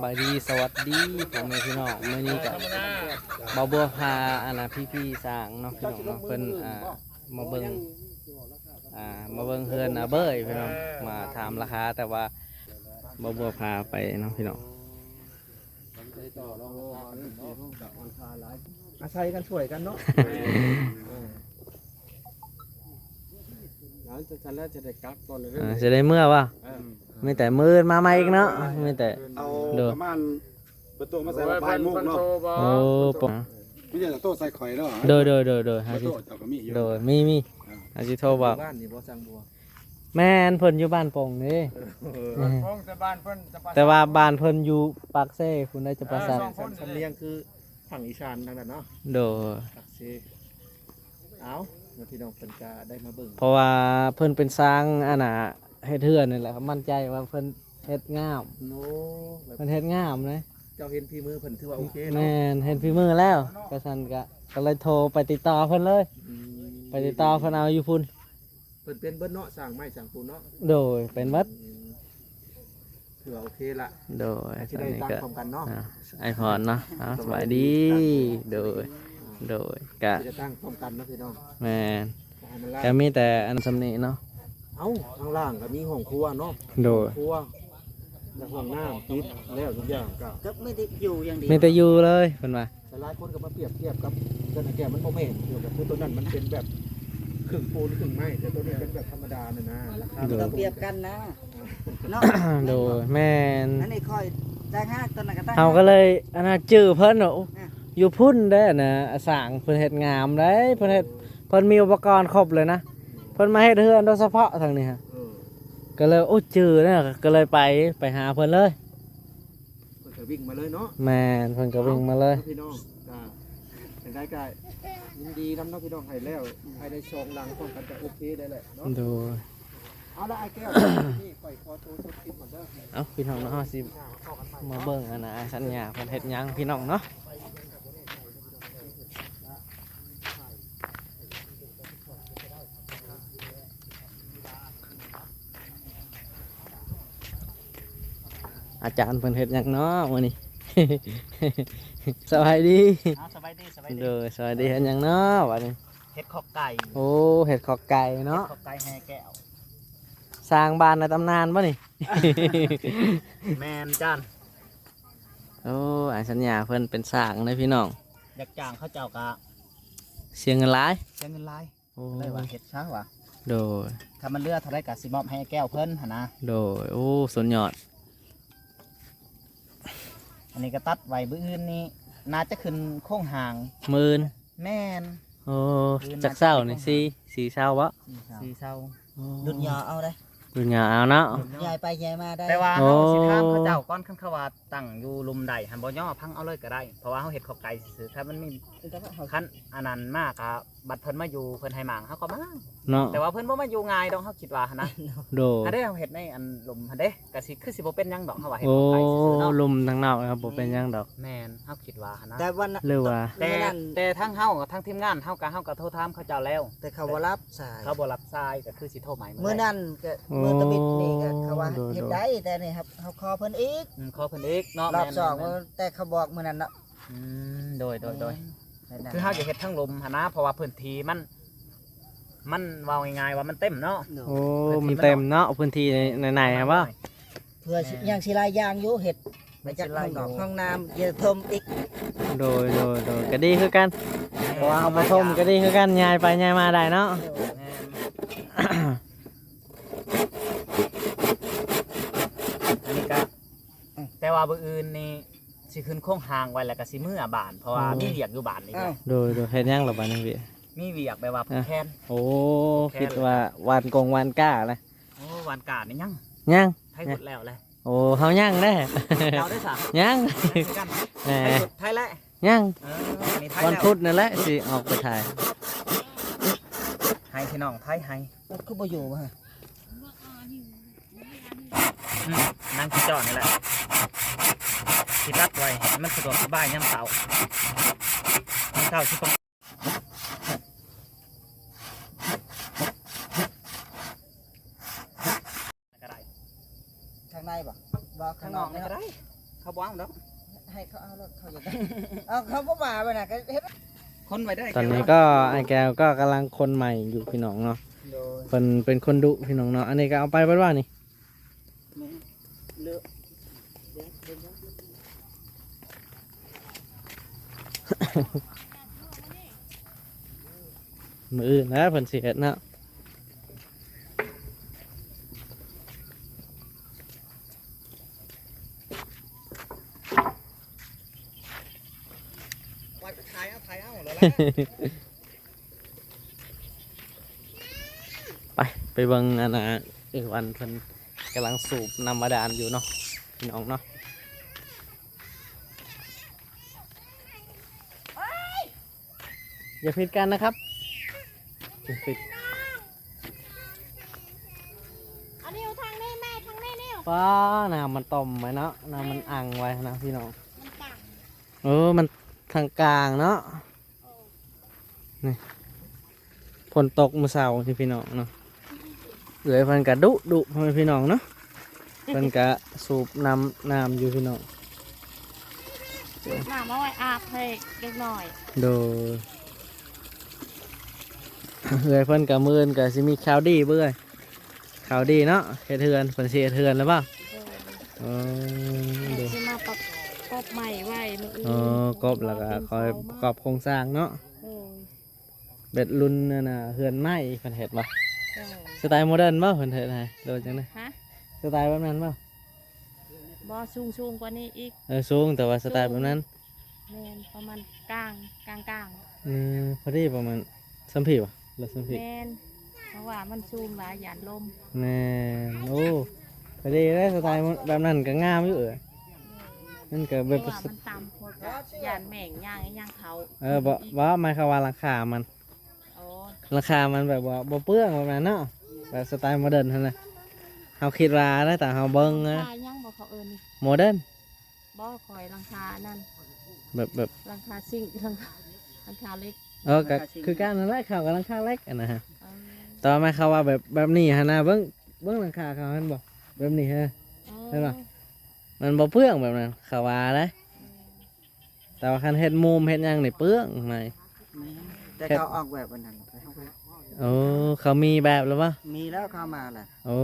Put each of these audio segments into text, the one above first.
ສະບາຍດີ ສະຫວັດດີພໍ່ແມ່ພີ່ນ້ອງ ມື້ນີ້ກະບ່າວບົວພາ ອັນນ່າ ພີ່ໆຊ່າງເນາະ ພີ່ນ້ອງເນາະ ເພິ່ນ ອ່າ ມາເບິ່ງ ອ່າ ມາເບິ່ງເຮືອນອາເບີຍ ພີ່ນ້ອງ ມາຖາມລາຄາ ແຕ່ວ່າບ່າວບົວພາໄປເນາະ ພີ່ນ້ອງ. ອາໄສກັນຊ່ວຍກັນເນາະ ເອີ ຫຼັງຈາກນັ້ນແລ້ວຈະໄດ້ກັບກ່ອນເດີ ເອີ ຈະໄດ້ເມືອບໍ່? ເອີ ມີແຕ່ມື້ອື່ນມາໃໝ່ອີກເນາະ ມີແຕ່ ເອົາ ໂດຍ ປະມານ ເບີໂທມາໃສ່ວ່າບ່າຍໂມງເນາະ ໂອ້ ປະ ມີແຕ່ໂທໃສ່ຂ້ອຍເນາະ ໂດຍ ໂດຍ ໂດຍ ໂດຍ ເບີໂທເຈົ້າກໍມີຢູ່ ໂດຍ ມີ ມີ ອ່າ ອາຊິໂທບອກ ຢູ່ບ້ານນີ້ບໍ່ ຊ່າງບົວ? ແມ່ນ ເພິ່ນຢູ່ບ້ານໂປ່ງເດ້ ເອີ ບ້ານໂປ່ງ ແຕ່ບ້ານເພິ່ນຈຳປາສັກ ແຕ່ວ່າບ້ານເພິ່ນຢູ່ປາກເຊພຸ້ນເດ້ ຈຳປາສັກ ສຳນຽງຄືທາງອີສານທາງນັ້ນເນາະ ໂດຍ ປາກເຊ ເອົາ ແລ້ວພີ່ນ້ອງເພິ່ນກະໄດ້ມາເບິ່ງ ເພາະວ່າເພິ່ນເປັນຊ່າງ ອັນນ່າ ເຮັດເຮືອນນີ້ແຫຼະ ໝັ້ນໃຈວ່າເພິ່ນເຮັດງາມ ໂອ້ ເພິ່ນເຮັດງາມເດ້ ເຈົ້າເຫັນຝີມືເພິ່ນຖືວ່າໂອເຄເນາະ ແມ່ນ ເຫັນຝີມືແລ້ວ ກະຊັ້ນກະ ກະເລີຍໂທໄປຕິດຕໍ່ເພິ່ນເລີຍ ອືມ ໄປຕິດຕໍ່ເພິ່ນເອົາຢູ່ພຸ້ນ ເພິ່ນເປັນເບິດເນາະ ຊ່າງໄມ້ຊ່າງປູນເນາະ ໂດຍ ເປັນເບິດ ອືມ ຖືວ່າໂອເຄລະ ໂດຍ ຊິໄດ້ຕັ້ງພ້ອມກັນເນາະ ອ່າ ອ້າຍພອນເນາະ ເອົາ ສະບາຍດີ ສະບາຍດີ ໂດຍ ອ່າ ໂດຍ ກະຊິໄດ້ຕັ້ງພ້ອມກັນເນາະພີ່ນ້ອງ ແມ່ນ ກະມີແຕ່ອັນສ່ຳນີ້ເນາະ ເອົ້າ ທາງລ່າງກະມີຫ້ອງຄົວເນາະ ໂດຍ ຄົວ ແລະ ຫ້ອງນ້ຳຕິດແລ້ວທຸກຢ່າງກະ ກໍມີແຕ່ຢູ່ຢ່າງດຽວ ມີແຕ່ຢູ່ເລີຍເພິ່ນວ່າ ແຕ່ຫຼາຍຄົນກໍມາປຽບທຽບກັບເຮືອນອ້າຍແກ້ວ ມັນບໍ່ແມ່ນ ຄືໂຕນັ້ນມັນເປັນແບບຄຶ່ງປູນຄຶ່ງໄມ້ ແຕ່ໂຕນີ້ເປັນແບບທຳມະດາຫັ້ນນະ ລາຄາ ໂດຍ ບໍ່ຕ້ອງປຽບກັນນະ ເນາະ ໂດຍ ແມ່ນ ອັນນີ້ຂ້ອຍຕ່າງຫາກ ໂຕນັ້ນກໍຕ່າງຫາກ ເຮົາກໍເລີຍ ອັນນ່າ ຈື່ເພິ່ນວ່າ ອ່ະ ຢູ່ພຸ້ນເດ້ ອັນນ່າ ຊ່າງເພິ່ນເຮັດງາມເດ້ ເພິ່ນເຮັດ ເພິ່ນມີອຸປະກອນຄົບເລີຍນະ ເພິ່ນມາເຮັດເຮືອນໂດຍສະເພາະທາງນີ້ຮະ ເອີ ກໍເລີຍ ໂອ້ ຈື່ເດ້ ກໍເລີຍໄປ ໄປຫາເພິ່ນເລີຍ. ເພິ່ນກໍວິ່ງມາເລີຍເນາະ ແມ່ນ ເພິ່ນກໍວິ່ງມາເລີຍ ເອົາ ພີ່ນ້ອງ ກໍຈັ່ງໃດກໍຍິນດີນຳເນາະ ພີ່ນ້ອງ ໃຫ້ແລ້ວ ໃຫ້ໄດ້ສອງຫຼັງພ້ອມກັນກໍໂອເຄໄດ້ແຫຼະເນາະ ໂດຍ ເອົາລະ ອ້າຍແກ້ວ ນີ້ຂ້ອຍຂໍໂຕຈົບຄລິບກ່ອນເດີ ເອົາ ພີ່ນ້ອງເນາະ ເຮົາຊິມາເບິ່ງ ອັນນ່າ ອ້າຍສັນຍາເພິ່ນເຮັດຫຍັງ ພີ່ນ້ອງເນາະ. ອາຈານເພິ່ນເຮັດຫຍັງເນາະມື້ນີ້? ສະບາຍດີ. ເອົາ ສະບາຍດີ ສະບາຍດີ. ໂດຍ ສະບາຍດີ. ເຮັດຫຍັງເນາະບັດນີ້? ເຮັດຂອກໄກ່. ໂອ້ ເຮັດຂອກໄກ່ເນາະ. ເຮັດຂອກໄກ່ໃຫ້ແກ້ວ. ຊ່າງບ້ານໃນຕຳນານບໍ່ນີ້? ແມ່ນຈານ. ໂອ້ ອ້າຍສັນຍາເພິ່ນເປັນຊ່າງເດ້ພີ່ນ້ອງ. ຢາກຈ້າງເຂົາເຈົ້າກະເສຍເງິນຫຼາຍ. ເສຍເງິນຫຼາຍ. ໂອ້ ກໍເລີຍວ່າເຮັດຊະວ່າ. ໂດຍ. ຖ້າມັນເຫຼືອເທົ່າໃດກໍຊິມອບໃຫ້ແກ້ວເພິ່ນຫັ້ນນະ. ໂດຍ. ໂອ້ ສຸດຍອດ. ອັນນີ້ກໍຕັດໄວ້ ມື້ອື່ນນີ້ໜ້າຈະຂຶ້ນໂຄງຮ່າງ. ມື້ອື່ນ. ແມ່ນ. ໂອ້ ມື້ອື່ນ ຈັກເຊົ້ານີ້ ໜ້າຈະຂຶ້ນໂຄງຮ່າງ. ສີ່ ສີ່ເຊົ້າບໍ່? ສີ່ເຊົ້າ. ສີ່ເຊົ້າ. ໂອ້ ດຸນຍາເອົາເດ້. ດຸນຍາເອົາເນາະ. ໃຫຍ່ໄປໃຫຍ່ມາໄດ້. ແຕ່ວ່າ ໂອ້ ເຮົາຊິຖາມເຂົາເຈົ້າກ່ອນ ຄັນເຂົາວ່າຕັ້ງຢູ່ລຸ່ມໃດຫັ້ນບໍ່ຍໍ ພັງເອົາເລີຍກໍໄດ້ ເພາະວ່າເຮົາເຮັດເຂົ້າໄກ່ຊື່ໆ ຄັນມັນມີ ຄັນອັນນັ້ນມາກະ ບັດເພິ່ນມາຢູ່ ເພິ່ນໃຫ້ໝາງ ເຮົາກໍໝາງເນາະ. ແຕ່ວ່າເພິ່ນບໍ່ມາຢູ່ງ່າຍດອກ ເຮົາຄິດວ່າຫັ້ນນະ. ໂດຍ. ອັນເດ້ ເຮົາເຮັດໃນອັນລຸ່ມຫັ້ນເດ້ ກະຊິຄືຊິບໍ່ເປັນຫຍັງດອກ ເຮົາວ່າເຮັດເຂົ້າໄກ່ຊື່ໆເນາະ. ໂອ້ ລຸ່ມທາງນອກເຮົາບໍ່ເປັນຫຍັງດອກ. ແມ່ນ ເຮົາຄິດວ່າຫັ້ນນະ. ແຕ່ວ່າ ຫຼືວ່າ ແຕ່ ແຕ່ທາງເຮົາ ທາງທີມງານເຮົາກະ ເຮົາກະໂທຖາມເຂົາເຈົ້າແລ້ວ ແຕ່ເຂົາບໍ່ຮັບສາຍ. ເຂົາບໍ່ຮັບສາຍ ກໍຄືຊິໂທໃໝ່ມື້ ມື້ນັ້ນກະ ໂອ້ ມື້ຕະບິດນີ້ກະເຂົາວ່າ ໂດຍ ເຮັດໄດ້ ໂດຍ ແຕ່ນີ້ ເຮົາຂໍເພິ່ນອີກ. ອືມ ຂໍເພິ່ນອີກເນາະ. ລອບສອງ ແມ່ນໆ ແຕ່ເຂົາບອກມື້ນັ້ນເນາະ. ອືມ ໂດຍ ໂດຍ ໂດຍ. ອືມ ເຮັດນັ້ນ ຄືເຮົາຢາກເຮັດທາງລຸ່ມຫັ້ນນະ ເພາະວ່າພື້ນທີ່ມັນ ມັນເວົ້າງ່າຍໆວ່າມັນເຕັມເນາະ. ໂອ້ ພື້ນທີ່ມັນເຕັມເນາະ ພື້ນທີ່ໃນໆຫັ້ນບໍ່? ເພື່ອຊິ ແມ່ນ ຍັງຊິຫຼາຍຢ່າງຢູ່ ເຮັດໄປຈັກຫ້ອງນອກຫ້ອງນ້ຳ ຢາກຖົມອີກ. ໂດຍ ໂດຍ ໂດຍ ກໍດີຄືກັນ. ແມ່ນ ເພາະວ່າເຮົາບໍ່ຖົມກໍດີຄືກັນ ຍ້າຍໄປຍ້າຍມາໄດ້ເນາະ. ໂດຍ. ແມ່ນ. ອັນນີ້ກະ ແຕ່ວ່າມື້ອື່ນນີ້ຊິຂຶ້ນໂຄງຮ່າງໄວ້ ແລ້ວກະຊິເມືອບ້ານ ເພາະວ່າ ໂອ້ ມີວຽກຢູ່ບ້ານອີກ. ອ້າວ ໂດຍ ໂດຍ. ເຮັດຫຍັງລະບາດນີ້? ມີວຽກແບບວ່າຜູກແຂນ. ອ່ະ ໂອ້ ຜູກແຂນ ຄິດວ່າຫວ່ານກົງຫວ່ານກ້າລະ. ໂອ້ ຫວ່ານກ້ານີ້ຍັງ ຍັງ ໄຖຫຸດແລ້ວແຫຼະ. ໂອ້ ເຮົາຍັງເດ້. ເຈົ້າເດ້ຊະ? ຍັງ ຍັງຄືກັນ. ແໝ ໄຖຫຸດ ໄຖແຫຼະ. ຍັງ ເອີ ນີ້ໄຖແລ້ວ ວັນພຸດນັ້ນແຫຼະຊິອອກໄປໄຖ. ໃຫ້ພີ່ນ້ອງໄຖໃຫ້. ເອີ ຄືບໍ່ຢູ່ຫະ? ອືມ ນັ່ງຂີ້ຈ້ອນນີ້ແຫຼະ ຊິຕັດໄວ້ໃຫ້ມັນສະດວກສະບາຍຍາມເຊົ້າ ຍາມເຊົ້າຊິ ກໍໄດ້. ທາງໃນບໍ່? ບໍ່ ທາງນອກນີ້ກໍໄດ້. ເຂົາບໍ່ເອົາດອກ ໃຫ້ເຂົາເອົາໂລດ ເຂົາຢາກໄດ້ ເອົາ ເຂົາບໍ່ວ່າໄປນະ ກໍເຮັດ ຄົນໄວ້ໄດ້ ຕອນນີ້ກໍອ້າຍແກ້ວກໍກຳລັງຄົນໃໝ່ຢູ່ພີ່ນ້ອງເນາະ. ໂດຍ ເພິ່ນເປັນຄົນດຸພີ່ນ້ອງເນາະ. ອັນນີ້ກໍເອົາໄປເບິດວ່ານີ້ ແມ່ນ ເລີະ ມື້ອື່ນແລ້ວເພິ່ນຊິເຮັດເນາະ. ໄປ ໄປເບິ່ງອັນນ່າ ເອີ ອັນເພິ່ນກຳລັງສູບນ້ຳບາດານຢູ່ເນາະ ພີ່ນ້ອງເນາະ. ຢ່າຜິດກັນນະຄັບ ຢ່າຜິດ. ອັນນີ້ຢູ່ທາງນີ້ແມ່ ທາງນີ້ນີ້ ປ້າ ນ້ຳມັນຕົມໄວ້ເນາະ ນ້ຳມັນອັ່ງໄວ້ນະພີ່ນ້ອງ ມັນກາງ ເອີ ມັນທາງກາງເນາະ. ນີ້ ຝົນຕົກມື້ເຊົ້ານີ້ພີ່ນ້ອງເນາະ. ເອື້ອຍເພິ່ນກະດຸດຸ ພໍ່ແມ່ພີ່ນ້ອງເນາະ ເພິ່ນກະສູບນ້ຳ ນ້ຳຢູ່ພີ່ນ້ອງ ສູບນ້ຳເອົາໄວ້ອາບໃຫ້ເດັກນ້ອຍ. ໂດຍ ເອື້ອຍເພິ່ນກະ ມື້ອື່ນກະຊິມີຂ່າວດີເບິ່ງ ຂ່າວດີເນາະ ເຮັດເຮືອນ ເພິ່ນຊິເຮັດເຮືອນແລ້ວບໍ່? ໂດຍ ເອີ ເພິ່ນຊິມາປະກອບໃໝ່ໄວ້ມື້ອື່ນ ເອີ ກອບແລ້ວກໍຄ່ອຍປະກອບໂຄງສ້າງເນາະ. ໂດຍ ເປັນລຸ້ນອັນນ່າ ເຮືອນໄມ້ເພິ່ນເຮັດບໍ່? ໂດຍ ສະໄຕໂມເດີນບໍ່ ເພິ່ນເຮັດໃຫ້ ຫຼືວ່າຈັ່ງໃດ? ຮະ? ສະໄຕແບບນັ້ນບໍ່? ບໍ່ ສູງ ສູງກວ່ານີ້ອີກ. ເອີ ສູງ ແຕ່ວ່າສະໄຕແບບນັ້ນ. ແມ່ນ ປະມານກາງ ກາງໆ. ເອີ ພໍດີປະມານສ່ຳພີບໍ່ ຫຼືສ່ຳພີ? ແມ່ນ ເພາະວ່າມັນສູງຫຼາຍ ຢ້ານລົມ. ແມ່ນ ໂອ້ ພໍດີເດ້ ສະໄຕແບບນັ້ນກໍງາມຢູ່. ເອີ ມັນກໍແບບ ເພາະວ່າມັນຕ່ຳ ພວກຢ້ານແມງຍ່າງອີ່ຫຍັງເຂົ້າ. ເອີ ບໍ່ ບໍ່ ໝາຍຄວາມວ່າຫຼັງຄາມັນ. ອໍ ຫຼັງຄາມັນແບບວ່າບໍ່ເປືອງແບບນັ້ນເນາະ ແບບສະໄຕໂມເດີນຫັ້ນນະ. ເຮົາຄິດວ່ານະ ຕາມເຮົາເບິ່ງນະ ຫຼັງຄາຫຍັງບໍ່ ເຂົາເອີ້ນໂມເດີນ. ບໍ່ ຂ້ອຍຫຼັງຄາອັນນັ້ນ ແບບ ແບບຫຼັງຄາຊິງ ຫຼັງຄາ ຫຼັງຄາເຫຼັກ. ເອີ ກໍຄືກັນນັ້ນແຫຼະ ເຂົາກໍຫຼັງຄາເຫຼັກອັນນະ. ເອີ ແຕ່ວ່າໝາຍຄວາມວ່າແບບ ແບບນີ້ຫັ້ນນະ ເບິ່ງ ເບິ່ງຫຼັງຄາເຂົາຫັ້ນບໍ່ ແບບນີ້ຫັ້ນນະ ເອີ ເຫັນບໍ່ ມັນບໍ່ເປືອງແບບນັ້ນ ເຂົາວ່າໄດ໋. ເອີ ແຕ່ວ່າຄັນເຮັດມຸມເຮັດຫຍັງນີ້ເປືອງໃນ. ແມ່ນ ແຕ່ເຂົາອອກແບບອັນນັ້ນ. ໂອ້ ເຂົາມີແບບແລ້ວບໍ່? ມີແລ້ວ ເຂົາມາແລ້ວ. ໂອ້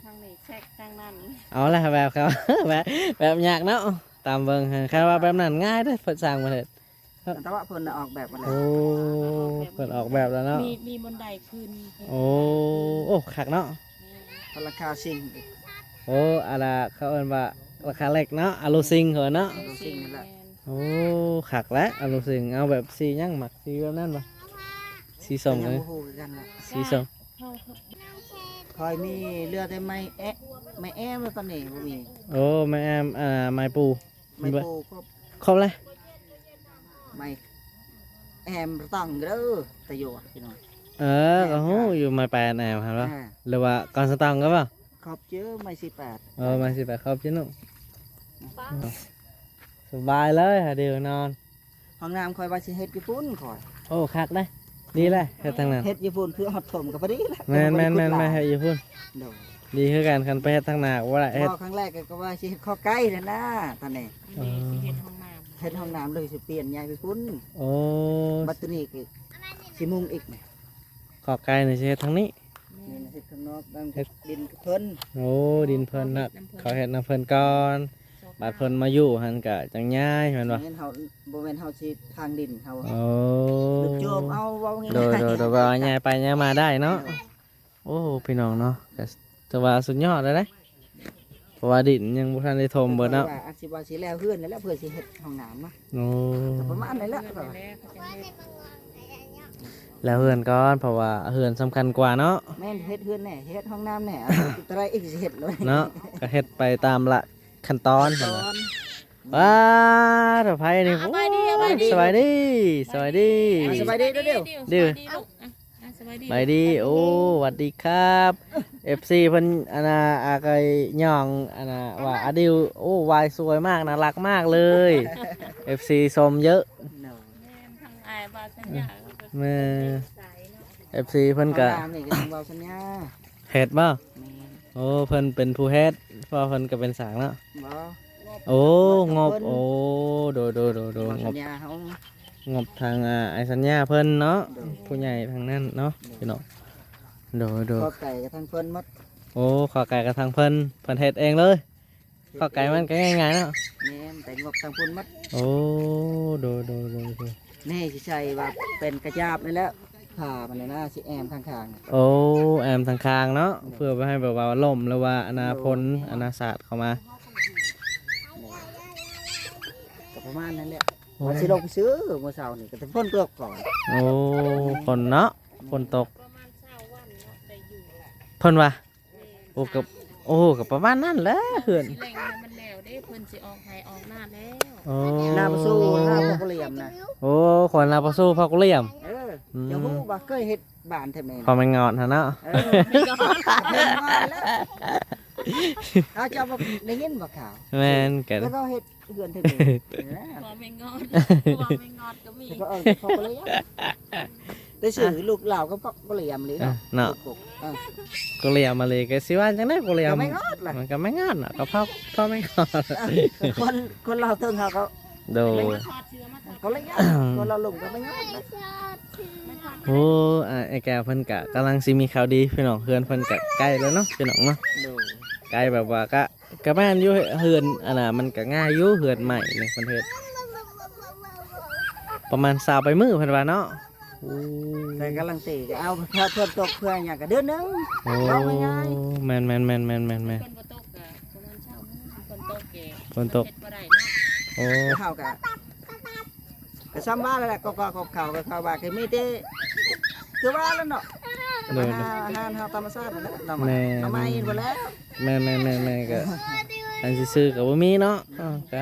ທາງນີ້ແຊກທາງນັ້ນ ເອົາລະແບບເຂົາ ແບບ ແບບຍາກເນາະ. ຕາມເບິ່ງ ຄັນວ່າແບບນັ້ນງ່າຍເດ້ ເພິ່ນສ້າງປະເທດ. ແຕ່ວ່າເພິ່ນອອກແບບມາແລ້ວ. ໂອ້ ເພິ່ນອອກແບບແລ້ວເນາະ ມີ ມີບັນໄດຂຶ້ນ. ໂອ້ ໂອ້ ຄັກເນາະ. ແມ່ນ ເພິ່ນຫຼັງຄາຊິງອີກ. ໂອ້ ອັນລະເຂົາເອີ້ນວ່າຫຼັງຄາເຫຼັກເນາະ ອາລູຊິງເຂົາເອີ້ນເນາະ. ອາລູຊິງນັ້ນແຫຼະ. ໂອ້ ຄັກແຫຼະ ອາລູຊິງ. ເອົາແບບສີຫຍັງ ມັກສີແບບນັ້ນບໍ່? ສີສົ້ມ. ກໍຍັງບໍ່ຮູ້ຄືກັນແຫຼະ ສີສົ້ມ. ຂ້ອຍມີເຫຼືອແຕ່ໄມ້ແອ ໄມ້ແອມ ແລ້ວຕອນນີ້ບໍ່ມີ. ໂອ້ ໄມ້ແອມ ອ່າ ໄມ້ປູ ໄມ້ປູຄົບ ຄົບແລ້ວ. ໄມ້ແອມບໍ່ຕ້ອງເດີ ຕະໂຍພີ່ນ້ອງ. ເອີ ກໍຮູ້ຢູ່ ໄມ້ແປນແອມຫັ້ນບໍ່? ເອີ ຫຼືວ່າກອນສະຕອງກໍບໍ່? ຂອບເຈີໄມ້ສີ່ແປດ. ເອີ ໄມ້ສີ່ແປດ ຂອບເຈີເນາະ. ສະບາຍເລີຍຫາເດີນອນ. ຫ້ອງນ້ຳຂ້ອຍວ່າຊິເຮັດຢູ່ພຸ້ນຂ້ອຍ. ໂອ້ ຄັກເດ້ ດີແຫຼະ ເຮັດທາງນັ້ນ ເຮັດຢູ່ພຸ້ນ ຄືຮອດຖົມກໍພໍດີແຫຼະ. ແມ່ນໆໆ ເຮັດຢູ່ພຸ້ນ. ໂດຍ ດີຄືກັນ ຄັນໄປເຮັດທາງໜ້າບໍ່ໄດ້ເຮັດ. ບໍ່ ຄັ້ງແລກກໍວ່າຊິເຮັດຄອກໄກ່ນັ້ນນະ ຕອນນີ້. ເອີ ຊິເຮັດຫ້ອງນ້ຳ ເຮັດຫ້ອງນ້ຳ ຫຼືຊິປ່ຽນຍ້າຍໄປພຸ້ນ. ໂອ້ ບັດໂຕນີ້ກໍຊິມຸງອີກ. ຄອກໄກ່ນີ້ຊິເຮັດທາງນີ້. ແມ່ນ ເຮັດຂ້າງນອກ ເຮັດດິນເພິ່ນ. ໂອ້ ດິນເພິ່ນນະ ເຂົາເຮັດນຳເພິ່ນກ່ອນ ບັດເພິ່ນມາຢູ່ຫັ້ນກະຈັ່ງຍ້າຍແມ່ນບໍ່? ແມ່ນ ເຮົາ ບໍ່ແມ່ນເຮົາຊິທາງດິນເຮົາ. ໂອ້ ໂຈມເອົາ ເວົ້າງ່າຍໆ. ໂດຍໆ ແບບວ່າຍ້າຍໄປຍ້າຍມາໄດ້ເນາະ. ໂດຍ ໂອ້ ພີ່ນ້ອງເນາະ ກະຖືວ່າສຸດຍອດແລ້ວເດ້. ເພາະວ່າດິນຍັງບໍ່ທັນໄດ້ຖົມເບິດເນາະ. ວ່າອາດຊິວ່າຊິແລ້ວເຮືອນແລ້ວ ເພື່ອຊິເຮັດຫ້ອງນ້ຳນະ. ໂອ້ ກໍປະມານນັ້ນແຫຼະ. ແລ້ວເຮືອນກ່ອນ ເພາະວ່າເຮືອນສຳຄັນກວ່າເນາະ. ແມ່ນ ເຮັດເຮືອນແດ່ ເຮັດຫ້ອງນ້ຳແດ່ ເອົາເທົ່າໃດອີກຊິເຮັດເລີຍເນາະ. ກໍເຮັດໄປຕາມລະຂັ້ນຕອນ. ຂັ້ນຕອນ. ວ້າ ເຈົ້າໃຜນີ້. ສະບາຍດີ ໂອ້ຍ ສະບາຍດີ ສະບາຍດີ ສະບາຍດີ. ເອົາ ສະບາຍດີເດີ ສະບາຍດີລູກ. ອ່ະ ອ່ະ ສະບາຍດີ ສະບາຍດີ. ໂອ້ ຫວັດດີຄັບ ເອັຟຊີເພິ່ນ ອັນນ່າ ອາໄກຍ່ອງ ອັນນ່າ ວ່າອາດິວ ໂອ້ ວາຍສວຍມາກ ໜ້າລັກມາກເລີຍ ເອັຟຊີຊົມເຍີະ. ໂດຍ ແມ່ນ ທັງອ້າຍບ່າວສັນຍາ ແມ່ນ ເອັຟຊີເພິ່ນກະ ເອົານາມນີ້ກໍຍັງບ່າວສັນຍາ ເຮັດບໍ່? ແມ່ນ ໂອ້ ເພິ່ນເປັນຜູ້ເຮັດ ເພາະເພິ່ນກໍເປັນຊ່າງເນາະ. ບໍ່ ງົບ ໂອ້ ງົບ ໂອ້ ໂດຍໆໆໆ ງົບ ງົບທາງ ອ່າ ອ້າຍສັນຍາເພິ່ນເນາະ ໂດຍ ຜູ້ໃຫຍ່ທາງນັ້ນເນາະ ໂດຍ ພີ່ນ້ອງ ໂດຍໆ ຂໍໄກ່ກັບທາງເພິ່ນໝົດ ໂອ້ ຂໍໄກ່ກັບທາງເພິ່ນ ເພິ່ນເຮັດເອງເລີຍ ເຮັດເອງ ຂໍໄກ່ມັນກໍງ່າຍໆເນາະ ແມ່ນ ໄປງົບທາງພຸ້ນໝົດ ໂອ້ ໂດຍໆໆໆ ແນ່ຊິໃສ່ວ່າເປັນກະຈາບນີ້ແຫຼະ ຜ້າມັນນີ້ນະ ຊິແອ້ມທາງຂ້າງ ໂອ້ ແອ້ມທາງຂ້າງເນາະ ໂດຍ ເພື່ອບໍ່ໃຫ້ແບບວ່າລົ້ມ ຫຼືວ່າອັນນາ ໂດຍ ຝົນ ແມ່ນ ອັນນາສາດເຂົ້າມາ ກໍປະມານນັ້ນແຫຼະ ໂອ້ ວ່າຊິລົງໄປຊື້ມື້ເຊົ້ານີ້ ກໍແຕ່ຝົນຕົກກ່ອນ ໂອ້ ຝົນເນາະ ຝົນຕົກ ປະມານຊາວວັນເນາະ ໄດ້ຢູ່ ເພິ່ນວ່າ ແມ່ນ ໂອ້ ກໍ ໂອ້ ກໍປະມານນັ້ນແຫຼະ ເຮືອນ ຊິເລັ່ງໃຫ້ມັນແລ້ວເດ້ ເພິ່ນຊິອອກໄຮ່ອອກນາແລ້ວ ໂອ້ ນາປະຊູ ນາພອກກະຫຼຽມນະ ໂອ້ ຂວັນນາປະຊູພອກກະຫຼຽມ ເອີ ອືມ ເຈົ້າຮູ້ບໍ່ ເຄີຍເຮັດບ້ານແທ້ແມ່ນ ພໍ່ແມ່ງອດຫັ້ນເນາະ ເອີ ເຈົ້າບໍ່ໄດ້ຍິນບໍ່ຂ່າວ ແມ່ນ ກໍ ແລ້ວກໍເຮັດ ເຮືອນເທື່ອນີ້ ເອີ ຜົວແມ່ງອດ ຜົວແມ່ງອດກໍມີ ແລ້ວກໍເອີ້ນພອກກະຫຼຽມ ໄດ້ຊື່ລູກລາວກໍພອກກະຫຼຽມເລີຍ ເອີ ເນາະ ເນາະ ເອີ ກະຫຼຽມມາເລີຍ ກໍຊິວ່າຈັ່ງໃດ ກະຫຼຽມ ກໍແມ່ງອດລະ ມັນກໍແມ່ງອດເນາະ ກໍພອກ ພອກແມ່ງອດ ເອີ ຄົນ ຄົນລາວເທິງເຮົາກໍ ໂດຍ ແມ່ງອດ ກໍເລີຍຍາກ ຄົນລາວລຸ່ມກໍແມ່ງອດນະ ໂອ້ ອາ ອ້າຍແກ້ວເພິ່ນກະກຳລັງຊິມີຂ່າວດີພີ່ນ້ອງ ເຮືອນເພິ່ນກະໃກ້ແລ້ວເນາະ ພີ່ນ້ອງເນາະ ໂດຍ ໃກ້ແບບວ່າກະ ກະແມ່ນຢູ່ ເຮືອນອັນນ່າ ມັນກະງ່າຍຢູ່ ເຮືອນໃໝ່ນີ້ເພິ່ນເຮັດ ປະມານຊາວປາຍມື້ເພິ່ນວ່າເນາະ ໂອ້ ແຕ່ກຳລັງຕີ ເອົາ ເພື່ອ ເພື່ອຕົກເພື່ອຫຍັງກະເດືອນໜຶ່ງ ໂອ້ ເວົ້າງ່າຍໆ ແມ່ນໆໆໆໆໆ ຝົນບໍ່ຕົກກະປະມານຊາວມື້ ຝົນຕົກແກ ຝົນຕົກ ເຮັດບໍ່ໄດ້ເນາະ ໂອ້ ແຕ່ເຮົາກະ ກໍຊ່ຳວ່າແຫຼະ ກໍ ກໍ ກໍເຂົາ ກໍເຂົາວ່າ ກໍມີແຕ່ ຄືວ່າແຫຼະເນາະ ໂດຍ ກໍໄປຫາ ຫາ ຫາທຳມະຊາດຫັ້ນແຫຼະ ໜໍ່ໄມ້ ແມ່ນ ໜໍ່ໄມ້ພຸ້ນແຫຼະ ແມ່ນໆໆໆ ກໍ ອັນຊື່ໆກໍບໍ່ມີເນາະ ເອີ ກໍ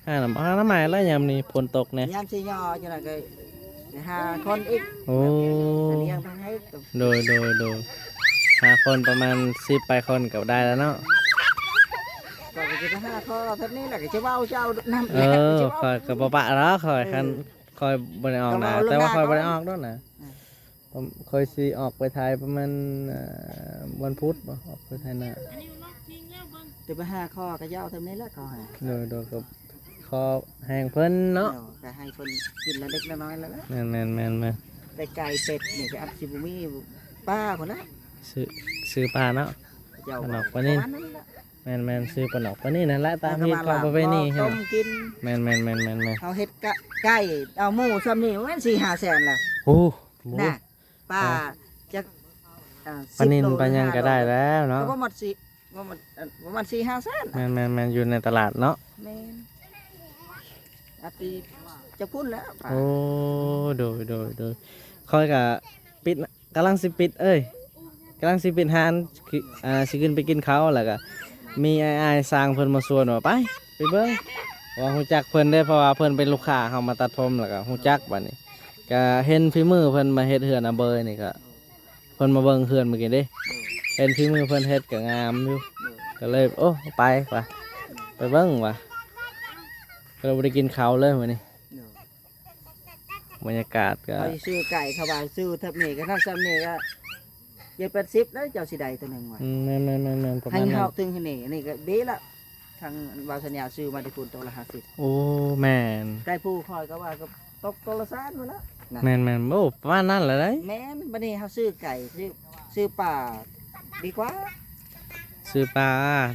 ຫາໜໍ່ ຫາໜໍ່ໄມ້ແລ້ວຍາມນີ້ຝົນຕົກແດ່ ຍາມຊິຍໍຢູ່ນັ້ນກໍໄປຫາຄົນອີກ ໂອ້ ແບບ ອັນນີ້ຍັງບໍ່ໃຫ້ ໂດຍໆໆ ຫາຄົນປະມານສິບປາຍຄົນກໍໄດ້ແລ້ວເນາະ ຂ້ອຍກໍຊິໄປຫາຂໍແບບນີ້ແຫຼະ ກໍຊິເວົ້າເຈົ້ານຳ ເອີ ຂ້ອຍກໍບໍ່ປະດອກ ຂ້ອຍ ເອີ ຄັນ ຂ້ອຍບໍ່ໄດ້ອອກນາ ແຕ່ວ່າຂ້ອຍບໍ່ໄດ້ອອກດອກນາ ອືມ ຂ້ອຍຊິອອກໄປໄຖປະມານ ເອີ ວັນພຸດບໍ ອອກໄປໄຖນາ ຈະໄປຫາຂໍຂະເຈົ້າທຳນີ້ແຫຼະ ເຂົາໃຫ້ ໂດຍໆ ກໍຂໍແຮງເພິ່ນເນາະ ໂດຍ ກໍໃຫ້ເພິ່ນກິນລະເລັກລະນ້ອຍແລ້ວແຫຼະ ແມ່ນໆໆໆ ແຕ່ໄກ່ເປັດນີ້ກໍອາດຊິບໍ່ມີ ປາພຸ້ນແຫຼະ ຊື້ ຊື້ປາເນາະ ເຈົ້າ ປານອກປານິນ ປະມານນັ້ນແຫຼະ ແມ່ນໆ ຊື້ປານອກປານິນນັ້ນແຫຼະ ຕາມຮີດຂອງປະເພນີ ເຮົາຕົ້ມກິນ ແມ່ນໆໆໆໆ ເຮົາເຮັດກະໄກ່ ເອົາໝູຊ່ຳນີ້ແມ່ນສີ່ຫ້າແສນລະ ໂອ້ ນະ ປາ ປາຈັກ ເອີ ປານິນ ສິບໂລ ປາຫຍັງກໍໄດ້ແລ້ວເນາະ ກໍປະມານສີ່ ປະມານ ປະມານສີ່ຫ້າແສນ ແມ່ນໆໆ ຢູ່ໃນຕະຫຼາດເນາະ ແມ່ນ ອາດຊິຈັກພຸ້ນແຫຼະ ໂອ້ ໂດຍໆໆ ຂ້ອຍກໍປິດ ກຳລັງຊິປິດ ເອີຍ ກຳລັງຊິປິດຮ້ານ ຄື ອ່າ ຊິຂຶ້ນໄປກິນເຂົ້າ ແລ້ວກໍມີອ້າຍໆຊ່າງເພິ່ນມາຊວນວ່າ ໄປ ໄປເບິ່ງ ວ່າຮູ້ຈັກເພິ່ນເດ້ ເພາະວ່າເພິ່ນເປັນລູກຄ້າເຮົາມາຕັດຜົມ ແລ້ວກໍຮູ້ຈັກ ບາດນີ້ກໍເຫັນຝີມືເພິ່ນມາເຮັດເຮືອນອາເບີຍນີ້ ກໍເພິ່ນມາເບິ່ງເຮືອນມື້ກີ້ເດ້ ເຫັນຝີມືເພິ່ນເຮັດກໍງາມຢູ່ ກໍເລີຍ ໂອ້ ໄປວ່າ ໄປເບິ່ງວ່າ ກໍເລີຍບໍ່ໄດ້ກິນເຂົ້າເລີຍມື້ນີ້. ບັນຍາກາດກໍ ເຂົາຊິຊື້ໄກ່ ເຂົາວ່າຊື້ທັບນີ້ກໍທັບຊ່ຳນີ້ກໍເຈັດແປດສິບແລ້ວ ເຈົ້າຊິໄດ້ໂຕໜຶ່ງວ່າ ອືມ ແມ່ນໆໆໆ ປະມານນັ້ນ ໃຫ້ເຮົາເຖິງນີ້ ອັນນີ້ກໍດີລະ ທາງບ່າວສັນຍາຊື້ມາແຕ່ພຸ້ນໂຕລະຫ້າສິບ ໂອ້ ແມ່ນ ໄກ່ຜູ້ຂ້ອຍກໍວ່າກໍຕົກໂຕລະແສນພຸ້ນລະ ນະ ແມ່ນໆ ໂອ້ ປະມານນັ້ນແຫຼະເດ້ ແມ່ນ ບັດນີ້ເຮົາຊື້ໄກ່ ຊື້ ຊື້ປາດີກວ່າ ຊື້ປາ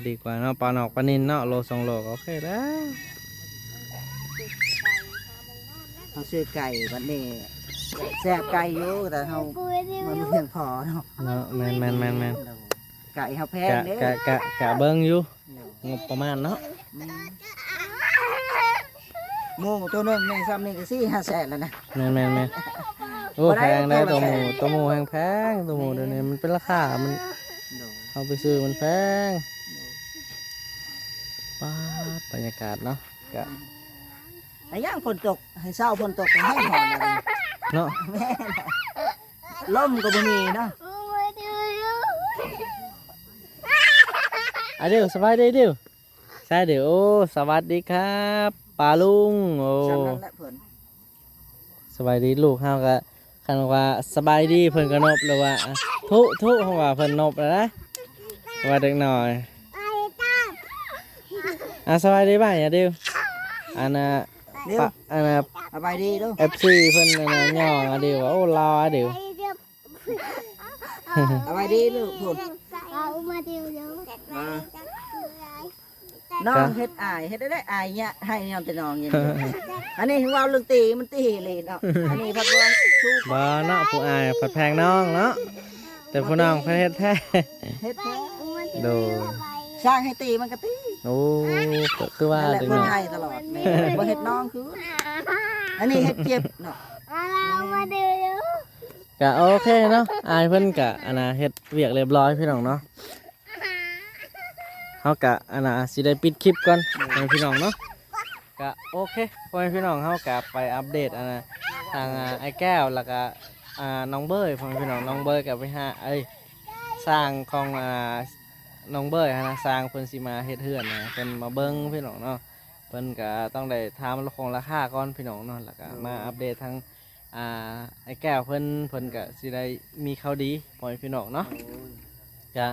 ດີກວ່າເນາະ ປານອກປານິນເນາະ ໂລສອງໂລກໍໂອເຄແລ້ວ ເຮົາຊື້ໄກ່ບັດນີ້ແຊບໄກ່ຢູ່ ແຕ່ເຮົາມັນບໍ່ພຽງພໍເນາະ ເນາະ ແມ່ນໆໆໆ ໄກ່ເຮົາແພງເດ້ ກະ ກະ ກະ ກະເບິ່ງຢູ່ ໂດຍ ງົບປະມານເນາະ ອືມ ໝູໂຕໜຶ່ງນີ້ຊ່ຳນີ້ກໍສີ່ຫ້າແສນແລ້ວນະ ແມ່ນໆໆ ໂອ້ ບໍ່ໄດ້ ແພງເດ້ ໂຕລະແສນ ໂຕໝູ ໂຕໝູແຮງແພງ ໂຕໝູ ແມ່ນ ດຽວນີ້ມັນເປັນລາຄາ ມັນ ໂດຍ ເຮົາໄປຊື້ມັນແພງ ໂດຍ ປາດ ບັນຍາກາດເນາະ ກະ ໃຫ້ຍາມຝົນຕົກ ໃຫ້ເຊົ້າຝົນຕົກ ໃຫ້ຮ້ອນເນາະ ແມ່ນ ລົມກໍບໍ່ມີເນາະ ອາ ເດວ ສະບາຍດີເດວ ສະບາຍດີ ໂອ້ ສະຫວັດດີຄັບ ປ້າລຸງ ໂອ້ ຊ່ຳນັ້ນແຫຼະເພິ່ນ ສະບາຍດີ ລູກເຮົາກໍ ຄັນວ່າສະບາຍດີເພິ່ນກໍນົບ ຫຼືວ່າ ອະ ທຸ ທຸ ເພາະວ່າເພິ່ນນົບແລ້ວນະ ວ່າເດັກນ້ອຍ ອ່າ ສະບາຍດີບ້າຍອາດິວ. ອັນນ່າ ເດວ ປະ ອັນນ່າ ສະບາຍດີເດີ ເອັຟຊີເພິ່ນອັນນ່າ ຍ້ອງອາດິວວ່າ ໂອ້ ລາວອາດິວ. ສະບາຍດີລູກພຸ້ນ ມາ ນ້ອງເຮັດອາຍ ເຮັດໄດ້ອາຍເຍຍ ໃຫ້ຍ້ອນແຕ່ນ້ອງນີ້. ອັນນີ້ເວົ້າເລື່ອງຕີ ມັນຕີເລີຍເນາະ. ອັນນີ້ພັດວ່າ ບໍ່ເນາະ ຜູ້ອາຍພັດແພງນ້ອງເນາະ ແຕ່ຜູ້ນ້ອງເພິ່ນເຮັດແທ້ ເຮັດແທ້ ໂດຍ ສ້າງໃຫ້ຕີມັນກໍຕີ. ໂອ້ ກໍຄືວ່າ ນັ້ນແຫຼະ ເດັກນ້ອຍ ເພິ່ນໃຫ້ຕະຫຼອດ ແມ່ນບໍ່ເຮັດນ້ອງຄື ອັນນີ້ເຮັດເຈັບເນາະ. ກະໂອເຄເນາະ ອາຍເພິ່ນກະອັນນ່າ ເຮັດວຽກລຽບຮ້ອຍພີ່ນ້ອງເນາະ. ເຮົາກະອັນນ່າ ຊິໄດ້ປິດຄລິບກ່ອນ ໂດຍ ພໍ່ແມ່ພີ່ນ້ອງເນາະ. ກະໂອເຄ ພໍ່ແມ່ພີ່ນ້ອງ ເຮົາກະໄປອັບເດດອັນນ່າ ທາງ ອ່າ ອ້າຍແກ້ວ ແລ້ວກະ ອ່າ ນ້ອງເບີຍ ພໍ່ແມ່ພີ່ນ້ອງ. ນ້ອງເບີຍກະໄປຫາ ເອີຍ ຊ່າງຂອງ ອ່າ ນ້ອງເບີຍຫັ້ນນະ ຊ່າງເພິ່ນຊິມາເຮັດເຮືອນນະ ເພິ່ນມາເບິ່ງພີ່ນ້ອງເນາະ. ເພິ່ນກະຕ້ອງໄດ້ຖາມລາຄາກ່ອນພີ່ນ້ອງເນາະ ແລ້ວກະ ໂດຍ ມາອັບເດດທາງ ອ່າ ອ້າຍແກ້ວເພິ່ນ ເພິ່ນກະຊິໄດ້ມີຂ່າວດີ ພໍ່ແມ່ພີ່ນ້ອງເນາະ. ໂດຍ ກະ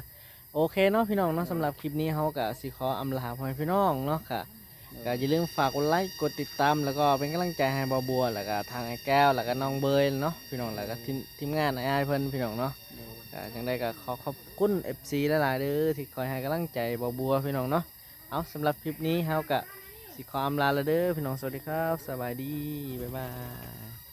ໂອເຄເນາະພີ່ນ້ອງເນາະ. ໂດຍ ສຳລັບຄລິບນີ້ເຮົາກະຊິຂໍອຳລາພໍ່ແມ່ພີ່ນ້ອງເນາະ. ກະ ໂດຍ ກະຢ່າລືມຝາກກົດໄລ ກົດຕິດຕາມ ແລ້ວກໍເປັນກຳລັງໃຈໃຫ້ບ່າວບົວ ແລ້ວກະທາງອ້າຍແກ້ວ ແລ້ວກະນ້ອງເບີຍເນາະພີ່ນ້ອງ ແລ້ວກະທີມ ໂດຍ ທີມງານອ້າຍເພິ່ນພີ່ນ້ອງເນາະ. ໂດຍ ກະຈັ່ງໃດກະຂໍຂອບຄຸນເອັຟຊີຫຼາຍໆເດີ ທີ່ຄອຍໃຫ້ກຳລັງໃຈບ່າວບົວພີ່ນ້ອງເນາະ. ເອົາ ສຳລັບຄລິບນີ້ເຮົາກະຊິຂໍອຳລາແລ້ວເດີພີ່ນ້ອງ. ສະຫວັດດີຄັບ ສະບາຍດີ ບາຍບາຍ.